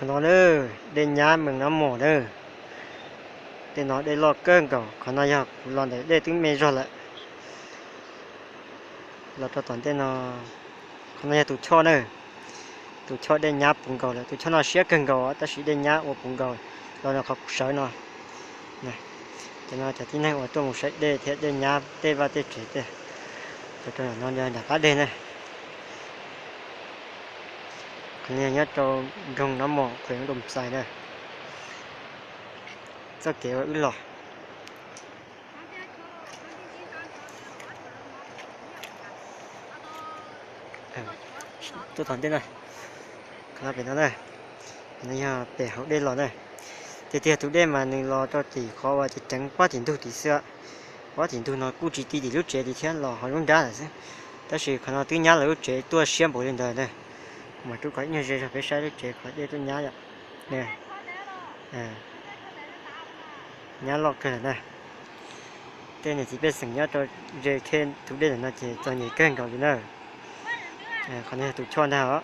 Qhov no na, dej nyab Mees Nab Mos na. Tej no dej loj kawg nkaus, qhov no yog kuv los ntawm dej twb me zog lawm. Los rau tom ntej no, qhov no yog tus choj na. Tus choj dej nyab puv nkaus lawm, tus choj no siab kawg nkaus tab sis dej nyab ua puv nkaus. Los no qhov kuv sawv no. Cov no cov tib neeg uas tuaj mus saib dej thiab dej nyab tej vaj tej tsev tej, rau no nram qab deg na. Qhov no nyob rau nroog Nab Mos, qhuem Doo Xais na. Txoj kev uas wb los tuaj tom ntej na, qhov no pem no na, no yog pem hauv dej los na. Tiag tiag tus dej mas nws los rau tim qhov uas ceev ceev pob tim ntug tid xwb. Pob tim ntug no kuj tsis ti tim lub tsev tid thiab, los hauv lub nrab lawm xwb. Tab sis qhov no twb nyab lawv lub tsev tuaj siab npaum li ntawd na. Kuv mam rub kom ib nyuag ze rau peb saib lub tsev qhov dej tuaj nyab yom. Nyab loj kawg lawm na. Tej niam txiv pej xeem nyob rau ze khej tus dej ntawm no ces txom nyem kawg nkaus li na. Qhov no yog tus choj ntag os.